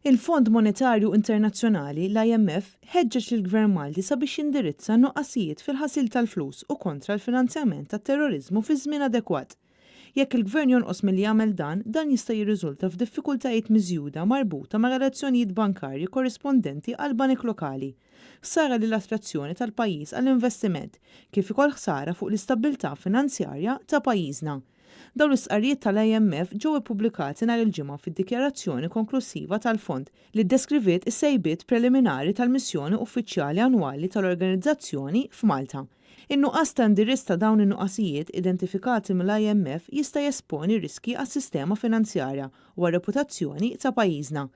Il-Fond Monetarju Internazzjonali, l-IMF, ħeġġeġ lill-Gvern Malti sabiex jindirizza n-nuqqasijiet fil-ħasil tal-flus u kontra l-finanzjament tat-terroriżmu fi żmien adekwat. Jekk il-Gvern jonqos milli jagħmel dan, dan jista' jirriżulta f'diffikultajiet miżjuda marbuta ma' relazzjonijiet bankarji korrispondenti għall-banek lokali, ħsara lill-attrazzjoni tal-pajjiż għall-investiment, kif ukoll ħsara fuq l-istabbiltà finanzjarja ta' pajjiżna. Dawn l-istqarrijiet tal-IMF ġew ippubblikati nhar il-Ġimgħa fid-dikjarazzjoni konklussiva tal-Fond li ddeskriviet is-sejbiet preliminari tal-missjoni uffiċjali annwali tal-organizzazzjoni f'Malta. In-nuqqas ta' indirizz ta' dawn in-nuqqasijiet identifikati mill-IMF jista' jesponi riskji għas-sistema finanzjarja u għar-reputazzjoni ta' pajjiżna.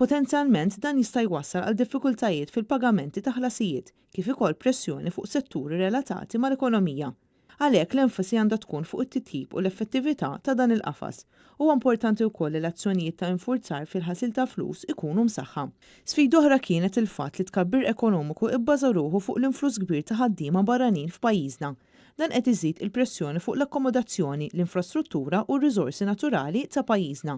Potenzjalment dan jista' jwassal għal diffikultajiet fil-pagamenti ta' ħlasijiet kif ukoll pressjoni fuq setturi relatati mal-ekonomija. Għalhekk l-enfasi għandha tkun fuq it-titjib u l-effettività ta' dan il-qafas. Huwa importanti wkoll li l-azzjonijiet ta' infurzar fil-ħasil ta' flus ikunu msaħħa. Sfida oħra kienet il-fatt li t-tkabbir ekonomiku bbaża ruħu fuq l-influss kbir ta' ħaddiema barranin f'pajjiżna. Dan qed iżid il-pressjoni fuq l-akkomodazzjoni, l-infrastruttura u r-riżorsi naturali ta' pajjiżna.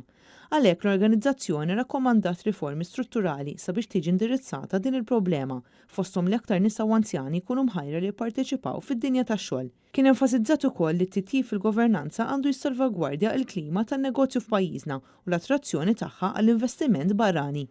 Għalhekk l-organizzazzjoni rakkomandat riformi strutturali sabiex tiġi indirizzata din il-problema, fosthom li aktar nisa u anzjani jkunu mħajra li jipparteċipaw fid-dinja tax-xogħol. Kien enfasizzat ukoll li t-titjib fil-governanza għandu jissalvagwardja l-klima tan-negozju f'pajjiżna u l-attrazzjoni tagħha għall-investiment barrani.